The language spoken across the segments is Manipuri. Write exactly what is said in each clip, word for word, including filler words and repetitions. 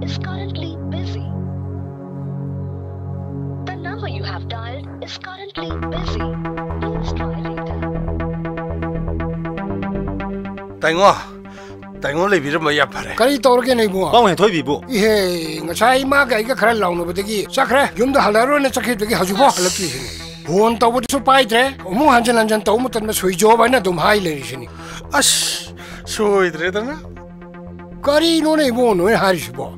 is currently busy. The number you have dialed is currently busy. Please try later. ꯇꯥꯏꯉꯣ, ꯇꯥꯏꯉꯣ ꯂꯩꯕꯤꯔꯝꯕ ꯌꯥꯝ ꯐꯔꯦ꯫ ꯀꯔꯤ ꯇꯧꯔꯒꯦ ꯅꯣꯏꯕꯨ? ꯄꯥꯎ ꯍꯦꯟꯊꯣꯏꯕꯤꯕꯨ꯫ ꯏꯍꯦ, ꯉꯁꯥꯏ ꯏꯃꯥꯒ ꯑꯩꯒ ꯈꯔ ꯂꯥꯎꯅꯕꯗꯒꯤ ꯆꯠꯈ꯭ꯔꯦ꯫ ꯌꯨꯝꯗ ꯍꯜꯂꯛꯑꯔꯣꯏꯅ ꯆꯠꯈꯤꯕꯗꯒꯤ ꯍꯧꯖꯤꯛꯐꯥꯎ ꯍꯜꯂꯛꯇ꯭ꯔꯤꯁꯤꯅꯤ꯫ ꯐꯣꯟ ꯇꯧꯕꯗꯁꯨ ꯄꯥꯏꯗ꯭ꯔꯦ꯫ ꯑꯃꯨꯛ ꯍꯟꯖꯤꯟ ꯍꯟꯖꯤꯟ ꯇꯧꯕ ꯃꯇꯝꯗ ꯁ꯭ꯋꯤꯆ ꯑꯣꯐ ꯍꯥꯏꯅ ꯑꯗꯨꯝ ꯍꯥꯏ ꯂꯩꯔꯤꯁꯤꯅꯤ꯫ ꯑꯁ, ꯁꯣꯏꯗ꯭ꯔꯦꯗꯅ꯫ ꯀꯔꯤꯅꯣꯅꯦ ꯏꯕꯨꯡꯉꯣ ꯅꯣꯏ ꯍꯥꯏꯔꯤꯁꯤꯕꯣ?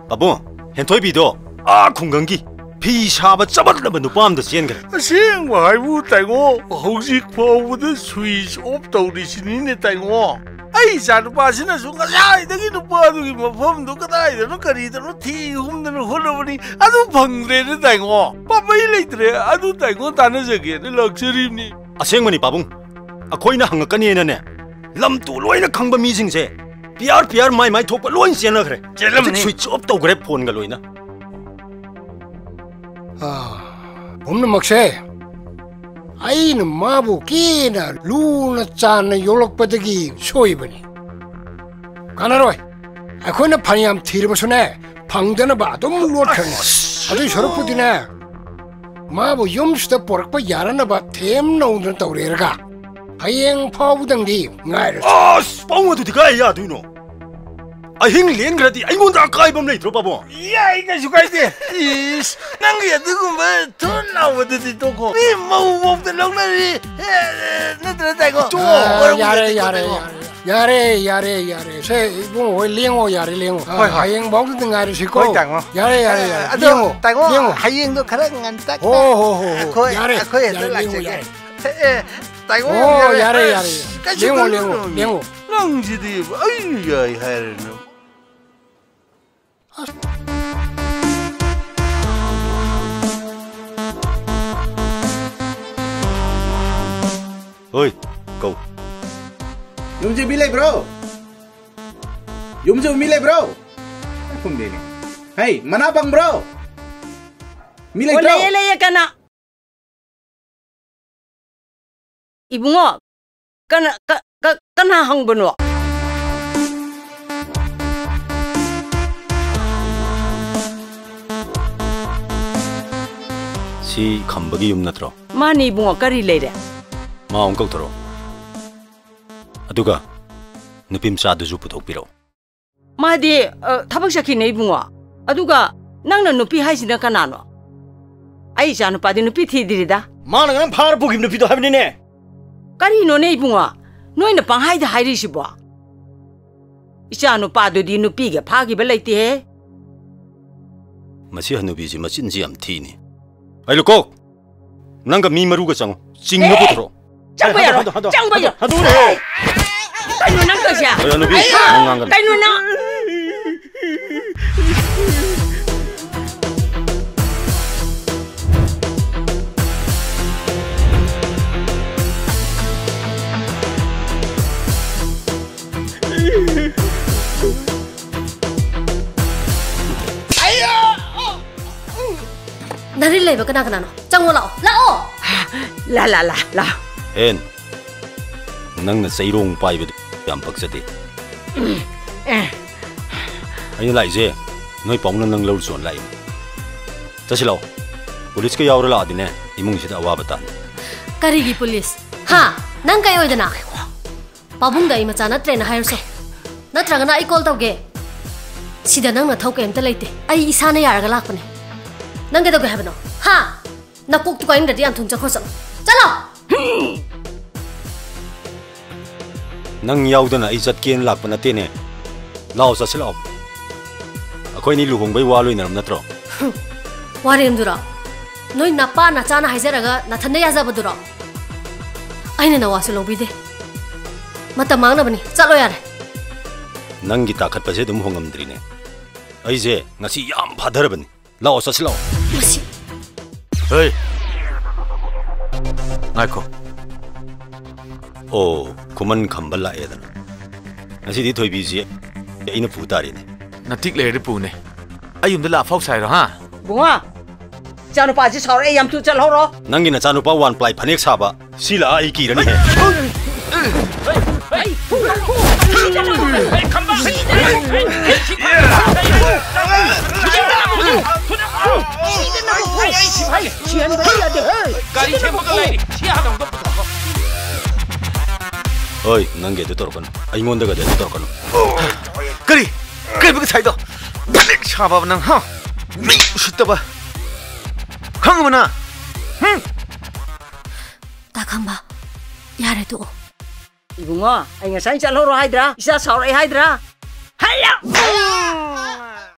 ꯄꯥꯕꯨꯡ, ꯍꯦꯟꯊꯣꯏꯕꯤꯗꯣ ꯑꯥ ꯈꯨꯡꯒꯪꯒꯤ ꯐꯤ ꯁꯥꯕ ꯆꯃꯠꯅꯕ ꯅꯨꯄꯥ ꯑꯃꯗ ꯆꯦꯟꯈ꯭ꯔꯦ꯫ ꯑꯁꯦꯡꯕ ꯍꯥꯏꯕꯨ ꯇꯥꯏꯉꯣ, ꯍꯧꯖꯤꯛ ꯐꯥꯎꯕꯗ ꯁ꯭ꯋꯤꯆ ꯑꯣꯐ ꯇꯧꯔꯤꯁꯤꯅꯤꯅꯦ ꯇꯥꯏꯉꯣ꯫ ꯑꯩ ꯏꯆꯥ ꯅꯨꯄꯥꯁꯤꯅꯁꯨ ꯉꯁꯥꯏꯗꯒꯤ ꯅꯨꯄꯥꯗꯨꯒꯤ ꯃꯐꯝꯗꯨ ꯀꯗꯥꯏꯗꯅꯣ ꯀꯔꯤꯗꯅꯣ ꯊꯤ ꯍꯨꯝꯗꯅ ꯍꯣꯠꯅꯕꯅꯤ, ꯑꯗꯨ ꯐꯪꯗ꯭ꯔꯦꯅꯦ ꯇꯥꯏꯉꯣ꯫ ꯄꯥꯝꯕꯩ ꯂꯩꯇ꯭ꯔꯦ, ꯑꯗꯨ ꯇꯥꯏꯉꯣ ꯇꯥꯟꯅꯖꯒꯦꯅ ꯂꯥꯛꯆꯔꯤꯕꯅꯤ꯫ ꯑꯁꯦꯡꯕꯅꯤ ꯄꯥꯕꯨꯡ, ꯑꯩꯈꯣꯏꯅ ꯍꯪꯉꯛꯀꯅꯤꯅꯅꯦ, ꯂꯝ ꯇꯨ ꯂꯣꯏꯅ ꯈꯪꯕ ꯃꯤꯁꯤꯡꯁꯦ ꯄꯤꯌꯥꯔ ꯄꯤꯌꯥꯔ ꯃꯥꯏ ꯃꯥꯏ ꯊꯣꯛꯄ ꯂꯣꯏ ꯆꯦꯟꯅꯈ꯭ꯔꯦ꯫ ꯆꯦꯜꯂꯝꯃꯅꯤ꯫ ꯍꯧꯖꯤꯛ ꯁ꯭ꯋꯤꯆ ꯑꯣꯐ ꯇꯧꯈ꯭ꯔꯦ ꯐꯣꯟꯒ ꯂꯣꯏꯅ꯫ ꯑꯥ, ꯄꯨꯝꯅꯃꯛꯁꯦ ꯑꯩꯅ ꯃꯥꯕꯨ ꯀꯦꯅ ꯂꯨꯅ ꯆꯥꯟꯅ ꯌꯣꯛꯂꯛꯄꯗꯒꯤ ꯁꯣꯏꯕꯅꯤ꯫ ꯀꯥꯟꯅꯔꯣꯏ꯫ ꯑꯩꯈꯣꯏꯅ ꯐꯅꯌꯥꯝ ꯊꯤꯔꯕꯁꯨꯅꯦ, ꯐꯪꯗꯅꯕ ꯑꯗꯨꯝ ꯂꯣꯠꯈ꯭ꯔꯅꯤ꯫ ꯑꯁ! ꯑꯗꯨꯏ ꯁꯔꯨꯛꯄꯨꯗꯤꯅꯦ, ꯃꯥꯕꯨ ꯌꯨꯝꯁꯤꯗ ꯄꯣꯔꯛꯄ ꯌꯥꯅꯅꯕ ꯊꯦꯝ ꯅꯧꯗꯅ ꯇꯧꯔꯦꯔꯒ ꯍꯌꯦꯡ ꯐꯥꯎꯕꯗꯪꯗꯤ ꯉꯥꯏꯔꯁꯤ꯫ ꯑꯁ! ꯄꯥꯎ ꯑꯗꯨꯗꯤ ꯀꯥꯏ ꯌꯥꯗꯣꯏꯅꯣ? ꯑꯍꯤꯡ ꯂꯦꯟꯈ꯭ꯔꯗꯤ ꯑꯩꯉꯣꯟꯗ ꯑꯀꯥꯏꯕ ꯑꯃ ꯂꯩꯇ꯭ꯔꯣ, ꯄꯥꯕꯨꯡ? ꯌꯥꯏ, ꯀꯩꯁꯨ ꯀꯥꯏꯗꯦ꯫ ꯏꯁ, ꯅꯪꯒꯤ ꯑꯗꯨꯒꯨꯝꯕ ꯊꯨꯠ ꯂꯥꯎꯕꯗꯨꯗꯤ ꯇꯣꯛꯈꯣ꯫ ꯃꯤ ꯃꯧ ꯐꯥꯎꯗ ꯂꯧꯅꯔꯤ꯫ ꯑꯦ, ꯑꯦ, ꯅꯠꯇ꯭ꯔ ꯇꯥꯏꯀꯣ? ꯇꯣ꯫ ꯑ, ꯃꯔꯝ ꯌꯥꯔꯦ, ꯃꯣꯛꯄꯗꯤ ꯌꯥꯔꯦ, ꯇꯥꯏꯀꯣ? ꯌꯥꯔꯦ꯫ ꯌꯥꯔꯦ, ꯌꯥꯔꯦ, ꯌꯥꯔꯦ꯫ ꯁꯦ, ꯏꯕꯨꯡꯉꯣ ꯍꯣꯏ ꯂꯦꯡꯉꯣ, ꯌꯥꯔꯦ, ꯂꯦꯡꯉꯣ꯫ ꯍꯣꯏ, ꯍꯣꯏ꯫ ꯍꯌꯦꯡ ꯐꯥꯎꯗ ꯉꯥꯏꯔꯁꯤꯀꯣ꯫ ꯍꯣꯏ, ꯇꯥꯃꯣ꯫ ꯌꯥꯔꯦ, ꯌꯥꯔꯦ, ꯌꯥꯔꯦ꯫ ꯑꯗꯣ, ꯂꯦꯡꯉꯣ, ꯇꯥꯃꯣ, ꯂꯦꯡꯉꯣ꯫ ꯍꯌꯦꯡꯗꯣ ꯈꯔ ꯉꯟꯇꯛꯅ꯫ ꯍꯣ, ꯍꯣ, ꯍꯣ, ꯍꯣ꯫ ꯑꯩꯈꯣꯏ, ꯌꯥꯔꯦ, ꯑꯩꯈꯣꯏ ꯍꯦꯛꯇ ꯌꯥꯔꯦ, ꯂꯦꯡꯉꯣ, ꯂꯥꯛꯆꯒꯦ꯫ ꯌꯥꯔꯦ꯫ ꯑꯦ, ꯑꯦ, ꯇꯥꯏꯉꯣ, ꯑꯣ, ꯌꯥꯔꯦ, ꯌꯥꯔꯦ, ꯑꯁ, ꯌꯥꯔꯦ꯫ ꯀꯩꯁꯨ ꯂꯦꯡꯉꯣ, ꯂꯦꯡꯉꯣ, ꯈꯜꯂꯨꯅꯨ꯫ ꯂꯦꯡꯉꯣ꯫ ꯅꯪꯁꯤꯗꯤ ꯑꯩꯅ ꯌꯥꯏ ꯍꯥꯏꯔꯅꯨ꯫ ꯑꯁ꯫ ꯍꯣꯏ, ꯀꯧ꯫ ꯌꯨꯝꯁꯦ ꯃꯤ ꯂꯩꯕ꯭ꯔꯣ? ꯌꯨꯝꯁꯦ ꯃꯤ ꯂꯩꯕ꯭ꯔꯣ? ꯈꯨꯝꯗꯦꯅꯦ꯫ ꯍꯩ, ꯃꯅꯥ ꯐꯪꯕ꯭ꯔꯣ? ꯃꯤ ꯑꯣ, ꯂꯩꯇ꯭ꯔꯣ? ꯂꯩꯌꯦ, ꯂꯩꯌꯦ, ꯀꯅꯥ? ꯏꯕꯨꯡꯉꯣ, ꯀꯅꯥ, ꯀ-, ꯀ-, ꯀꯅꯥ ꯍꯪꯕꯅꯣ? ꯁꯤ ꯈꯝꯕꯒꯤ ꯌꯨꯝ ꯅꯠꯇ꯭ꯔꯣ? ꯃꯥꯅꯤ ꯏꯕꯨꯡꯉꯣ, ꯀꯔꯤ ꯂꯩꯔꯦ? ꯃꯥ ꯑꯃꯨꯛ ꯀꯧꯊꯣꯔꯛꯑꯣ꯫ ꯑꯗꯨꯒ ꯅꯨꯄꯤ ꯃꯆꯥꯗꯨꯁꯨ ꯄꯨꯊꯣꯛꯄꯤꯔꯛꯑꯣ꯫ ꯃꯥꯗꯤ, ꯑ, ꯊꯕꯛ ꯆꯠꯈꯤꯅꯦ ꯏꯕꯨꯡꯉꯣ꯫ ꯑꯗꯨꯒ ꯅꯪꯅ ꯅꯨꯄꯤ ꯍꯥꯏꯁꯤꯅ ꯀꯅꯥꯅꯣ? ꯑꯩ ꯏꯆꯥ ꯅꯨꯄꯥꯗꯤ ꯅꯨꯄꯤ ꯊꯤꯗ꯭ꯔꯤꯗ꯫ ꯃꯥꯅ ꯉꯔꯥꯡ ꯐꯥꯔ ꯄꯨꯈꯤꯕ ꯅꯨꯄꯤꯗꯣ ꯍꯥꯏꯕꯅꯤꯅꯦ꯫ ꯀꯔꯤꯅꯣꯅꯦ ꯏꯕꯨꯡꯉꯣ? ꯅꯣꯏꯅ ꯄꯪꯍꯥꯏꯗ ꯍꯥꯏꯔꯤꯁꯤꯕꯣ? ꯏꯆꯥ ꯅꯨꯄꯥꯗꯨꯗꯤ ꯅꯨꯄꯤꯒ ꯐꯥꯈꯤꯕ ꯂꯩꯇꯦꯍꯦ꯫ ꯃꯁꯤ ꯍꯅꯨꯕꯤꯁꯤ ꯃꯆꯤꯟꯁꯤ ꯌꯥꯝ ꯊꯤꯅꯤ꯫ ꯑꯩ ꯂꯨꯀꯣꯛ! ꯅꯪꯒ ꯃꯤ ꯃꯔꯨꯒ ꯆꯪꯉꯨ꯫ ꯆꯤꯡꯅ ꯑꯦ! ꯄꯨꯊꯣꯔꯛꯑꯣ꯫ ꯆꯪꯕ ꯌꯥꯔꯣꯏ꯫ ꯍꯟꯗꯣ, ꯍꯟꯗꯣ, ꯆꯪꯕ ꯍꯟꯗꯣ, ꯌꯥꯔꯣꯏ꯫ ꯍꯟꯗꯣꯔꯦ꯫ ꯀꯩꯅꯣ ꯅꯪ ꯇꯧꯏꯁꯦ? ꯑꯦ, ꯅꯨꯄꯤ, ꯑꯩ, ꯅꯪ ꯉꯥꯡꯒꯅꯨ꯫ ꯀꯩꯅꯣ ꯅꯪ? ꯅꯔꯤꯜ ꯂꯩꯕ ꯀꯅꯥ ꯀꯅꯥꯅꯣ? ꯆꯪꯉꯣ ꯂꯥꯛꯑꯣ꯫ ꯂꯥꯛꯑꯣ꯫ ꯂꯥ, ꯂꯥ, ꯂꯥ, ꯂꯥ꯫ ꯍꯦꯟ, ꯅꯪꯅ ꯆꯩꯔꯣꯡ ꯄꯥꯏꯕꯗꯨ ꯌꯥꯝ ꯄꯛꯆꯗꯦ꯫ ꯑꯩꯅ ꯂꯥꯛꯏꯁꯦ ꯅꯣꯏ ꯄꯥꯎꯅ ꯅꯪ ꯂꯧꯔ ꯆꯣꯟ ꯂꯥꯛꯏꯅꯦ꯫ ꯆꯠꯁꯤ ꯂꯥꯛꯑꯣ꯫ ꯄꯨꯂꯤꯁꯀ ꯌꯥꯎꯔ ꯂꯥꯛꯑꯗꯤꯅꯦ ꯏꯃꯨꯡꯁꯤꯗ ꯑꯋꯥꯕ ꯇꯥꯅꯤ꯫ ꯀꯔꯤꯒꯤ ꯄꯨꯂꯤꯁ? ꯍꯥ? ꯅꯪ ꯀꯩ ꯑꯣꯏꯗꯅ? ꯄꯥꯕꯨꯡꯗ ꯑꯩ ꯃꯆꯥ ꯅꯠꯇ꯭ꯔꯦꯅ ꯍꯥꯏꯔꯨꯁꯣ꯫ ꯅꯠꯇ꯭ꯔꯒꯅ ꯑꯩ ꯀꯣꯜ ꯇꯧꯒꯦ꯫ ꯁꯤꯗ ꯅꯪ ꯅꯊꯧ ꯀꯩꯝꯇ ꯂꯩꯇꯦ꯫ ꯑꯩ ꯏꯁꯥꯅ ꯌꯥꯔꯒ ꯂꯥꯛꯄꯅꯦ꯫ ꯅꯪ ꯀꯩꯗꯧꯒꯦ ꯍꯥꯏꯕꯅꯣ? ꯍꯥ? ꯅꯀꯣꯛꯇꯨ ꯀꯥꯏꯅꯤꯡꯗ꯭ꯔꯗꯤ ꯌꯥꯝ ꯊꯨꯅ ꯆꯠꯈ꯭ꯔꯣ, ꯆꯠꯂꯣ꯫ ꯆꯠꯂꯣ! ꯅꯪ ꯌꯥꯎꯗꯅ ꯑꯩ ꯆꯠꯀꯦꯅ ꯂꯥꯛꯄ ꯅꯠꯇꯦꯅꯦ꯫ ꯂꯥꯛꯑꯣ, ꯆꯠꯁꯤ ꯂꯥꯛꯑꯣ꯫ ꯑꯩꯈꯣꯏꯅꯤ ꯂꯨꯍꯣꯡꯕꯩ ꯋꯥ ꯂꯣꯏꯅꯔꯝ ꯅꯠꯇ꯭ꯔꯣ? ꯋꯥꯔꯦꯝꯗꯨꯔꯣ? ꯅꯣꯏ ꯅꯄꯥ ꯅꯆꯥꯅ ꯍꯥꯏꯖꯔꯒ ꯅꯊꯟꯗ ꯌꯥꯖꯕꯗꯨꯔꯣ? ꯑꯩꯅ ꯅꯋꯥꯁꯨ ꯂꯧꯕꯤꯗꯦ꯫ ꯃꯇꯝ ꯃꯥꯡꯅꯕꯅꯤ꯫ ꯆꯠꯂꯣ ꯌꯥꯔꯦ꯫ ꯅꯪꯒꯤ ꯇꯥꯈꯠꯄꯁꯦ ꯑꯗꯨꯝ ꯍꯣꯡꯉꯝꯗ꯭ꯔꯤꯅꯦ꯫ ꯑꯩꯁꯦ ꯉꯁꯤ ꯌꯥꯝ ꯐꯥꯊꯔꯕꯅꯤ꯫ ꯂꯥꯛꯑꯣ, ꯆꯠꯁꯤ ꯂꯥꯛꯑꯣ꯫ ꯃꯁꯤ꯫ ꯍꯦ! ꯉꯥꯏꯈꯣ꯫ ꯑꯣ, ꯈꯨꯃꯟ ꯈꯝꯕ ꯂꯥꯛꯑꯦꯗꯅ꯫ ꯉꯁꯤꯗꯤ ꯊꯣꯏꯕꯤꯁꯤ ꯑꯩꯅ ꯄꯨ ꯇꯥꯔꯦꯅꯦ꯫ ꯅꯇꯤꯛ ꯂꯩꯔꯗꯤ ꯄꯨꯅꯦ꯫ ꯑꯩ ꯌꯨꯝꯗ ꯂꯥꯛ ꯑꯐꯥꯎ ꯁꯥꯏꯔꯣ, ꯍꯥ? ꯕꯨꯡꯉꯣ, ꯏꯆꯥꯅꯨꯄꯥꯁꯤ ꯁꯥꯎꯔꯛꯑꯦ, ꯌꯥꯝ ꯊꯨ ꯆꯠꯍꯧꯔꯣ꯫ ꯅꯪꯒꯤ ꯅꯆꯥꯅꯨꯄꯥ ꯋꯥꯟ ꯄ꯭ꯂꯥꯏ ꯐꯅꯦꯛ ꯁꯥꯕ ꯁꯤ ꯂꯥꯛꯑ ꯑꯩ ꯀꯤꯔꯅꯤꯍꯦ꯫ ꯆꯦꯟꯕ ꯌꯥꯗꯦ꯫ ꯒꯥꯔꯤ ꯁꯦꯝꯕꯒ ꯂꯩꯔꯤ꯫ ꯁꯤ ꯍꯥꯟꯅ ꯑꯝꯇ ꯄꯨꯊꯣꯛꯈꯣ꯫ ꯍꯣꯏ, ꯅꯪꯒꯤ ꯑꯗꯨ ꯇꯧꯔꯛꯀꯅꯨ꯫ ꯑꯩꯉꯣꯟꯗꯒꯗꯤ ꯑꯗꯨ ꯇꯧꯔꯛꯀꯅꯨ꯫ ꯀꯔꯤ? ꯀꯩꯕ ꯉꯁꯥꯏꯗꯣ? ꯐꯅꯦꯛ ꯁꯥꯕ ꯅꯪ, ꯍꯥ? ꯃꯤ ꯎꯁꯤꯠꯇꯕ꯫ ꯈꯪꯉꯕ ꯅꯪ? ꯍꯨꯝ? ꯇꯥ ꯈꯝꯕ, ꯌꯥꯔꯦ, ꯇꯣꯛꯑꯣ꯫ ꯏꯕꯨꯡꯉꯣ, ꯑꯩ ꯉꯁꯥꯏ ꯆꯠꯍꯧꯔꯣ ꯍꯥꯏꯗ꯭ꯔꯥ? ꯏꯆꯥ ꯁꯥꯎꯔꯛꯑꯦ ꯍꯥꯏꯗ꯭ꯔꯥ? ꯍꯜꯂꯣ!